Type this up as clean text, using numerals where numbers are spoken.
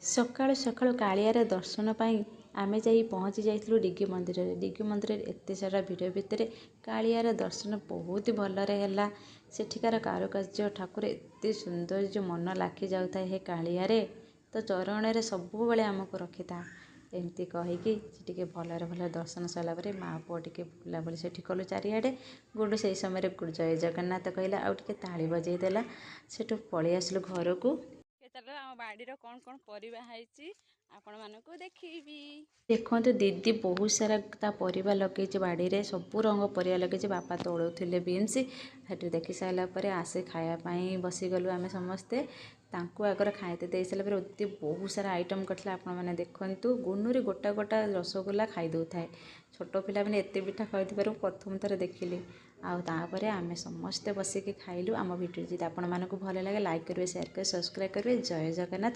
ସକାଳୁ ସକାଳୁ କାଳିଆର ଦର୍ଶନ ପାଇଁ ଆମେ ଯାଇ ପହଞ୍ଚି ଯାଇଥିଲୁ ଡିଗି ମନ୍ଦିରରେ। ଡିଗି ମନ୍ଦିରରେ ଏତେ ସାରା ଭିଡ଼ ଭିତରେ କାଳିଆର ଦର୍ଶନ ବହୁତ ଭଲରେ ହେଲା। ସେଠିକାର କାରୁକାର୍ଯ୍ୟ, ଠାକୁର ଏତେ ସୌନ୍ଦର୍ଯ୍ୟ, ମନ ଲାଖି ଯାଉଥାଏ। ହେ କାଳିଆରେ, ତୋ ଚରଣରେ ସବୁବେଳେ ଆମକୁ ରଖିଥା, ଏମିତି କହିକି ସେ ଟିକେ ଭଲରେ ଭଲରେ ଦର୍ଶନ ସରିଲା ପରେ ମା' ପୁଅ ଟିକେ ବୁଲାବୁଲି ସେଠି କଲୁ ଚାରିଆଡ଼େ। ଗୁଡ଼ୁ ସେଇ ସମୟରେ ଜୟ ଜଗନ୍ନାଥ କହିଲା ଆଉ ଟିକେ ତାଳି ବଜେଇ ଦେଲା। ସେଠୁ ପଳେଇ ଆସିଲୁ ଘରକୁ। ଚାଲ, ଆମ ବାଡ଼ିର କ'ଣ କ'ଣ ପରିବା ହେଇଛି ଆପଣମାନଙ୍କୁ ଦେଖେଇବି। ଦେଖନ୍ତୁ, ଦିଦି ବହୁତ ସାରା ତା ପରିବା ଲଗେଇଛି ବାଡ଼ିରେ, ସବୁ ରଙ୍ଗ ପରିବା ଲଗେଇଛି। ବାପା ତୋଳୁଥିଲେ ବିନ୍ସ। ସେଠୁ ଦେଖି ସାରିଲା ପରେ ଆସି ଖାଇବା ପାଇଁ ବସିଗଲୁ ଆମେ ସମସ୍ତେ। ତାଙ୍କୁ ଆଗରେ ଖାଇତେ ଦେଇ ସାରିଲା ପରେ ଦିଦି ବହୁତ ସାରା ଆଇଟମ୍ କରିଥିଲା, ଆପଣମାନେ ଦେଖନ୍ତୁ। ଗୁନୁରି ଗୋଟା ଗୋଟା ରସଗୋଲା ଖାଇ ଦେଉଥାଏ। ଛୋଟ ପିଲାମାନେ ଏତେ ମିଠା ଖାଉଥିବାରୁ ପ୍ରଥମ ଥର ଦେଖିଲି। ଆଉ ତାପରେ ଆମେ ସମସ୍ତେ ବସିକି ଖାଇଲୁ। ଆମ ଭିଡ଼ିଓ ଯଦି ଆପଣମାନଙ୍କୁ ଭଲ ଲାଗେ, ଲାଇକ୍ କରିବେ, ସେୟାର କରିବେ, ସବସ୍କ୍ରାଇବ୍ କରିବେ। ଜୟ ଜଗନ୍ନାଥ।